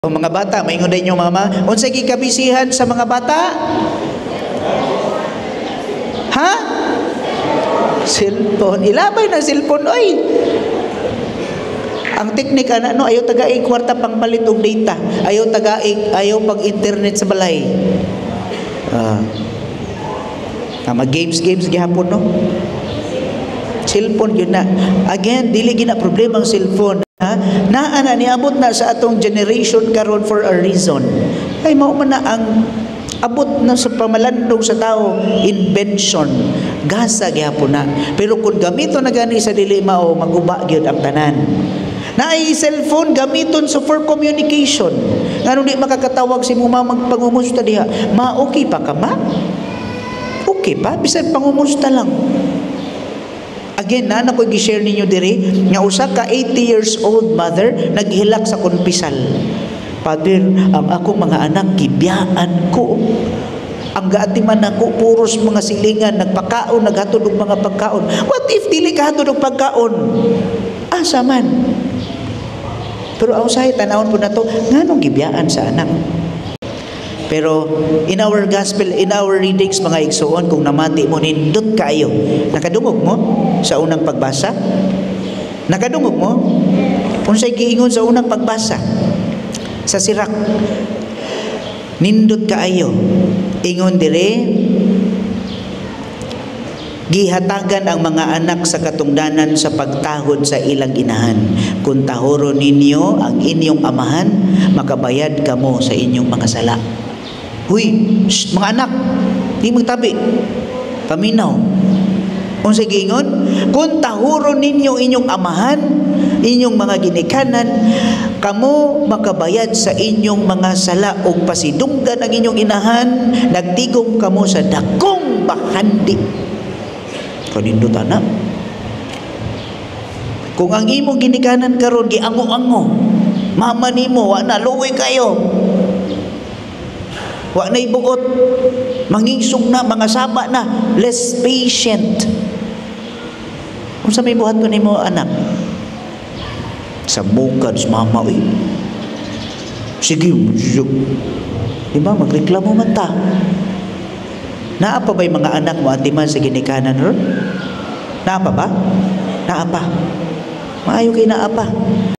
O mga bata, maingon din yung mama, unsay gikabisihan sa mga bata? Ha? Cellphone. Ilabay na cellphone, oy. Ang teknik ana, no, ayaw tagaig kwarta pang palit og data. Ayaw tagaig, ayaw pag internet sa balay. Ah. Ah, mag games games gihapon, no. Cellphone yun na. Again, dili gina problema ang cellphone. Ha? Naa na niabot na sa atong generation karon for a reason. Ay mao man na ang abot na sa pamalandong sa tao, invention gasa gihapon na. Pero kung gamiton na gani sa dili mao, maguba gyud ang tanan. Naay cellphone, gamiton sa for communication. Nganong di makakatawag si mama magpangumusta diha? Ma, okay pa ka, ma? Okay pa bisan pangumusta lang. Again, na ko gi-share ninyo diri nga usa ka 80 years old mother naghilak sa kumpisal. "Father, ang akong mga anak gibiyaan ko. Ang gaatiman nako puros mga silingan, nagpakaon, naghatod og mga pagkaon." What if dili ka hatod og pagkaon? Asa man? Pero ang usahay tanawon po nato, nganong gibiyaan sa anak? Pero in our gospel, in our readings, mga igsuon, kung namati mo, nindot kaayo. Nakadungog mo sa unang pagbasa? Nakadungog mo? Unsay giingon sa unang pagbasa? Sa Sirak. Nindot kaayo. Ingon dire, gihatagan ang mga anak sa katungdanan sa pagtahod sa ilang inahan. "Kung tahoron ninyo ang inyong amahan, makabayad kamo sa inyong mga sala." Huy, shh, mga anak, di magtabi. Paminaw. Unsay giingon? Kung tahuron ninyo inyong amahan, inyong mga ginikanan, kamo makabayad sa inyong mga sala ug pasidunggan ang inyong inahan, nagtigom kamo sa dakong bahandi. Kanindot ana. Kung ang imong ginikanan karon giango-ango, mama nimo wa na, luoy kayo. Wa na ibuot, mangisog na, mga saba na, less patient. Unsa may buhat ko nimo, anak? Sa mukad sa mama, uy. Sige, di ba, magreklamo man ta. Naa pa ba'y mga anak mo atiman sa ginikanan ron? Naa pa ba? Naa pa. Maayo kay naa pa.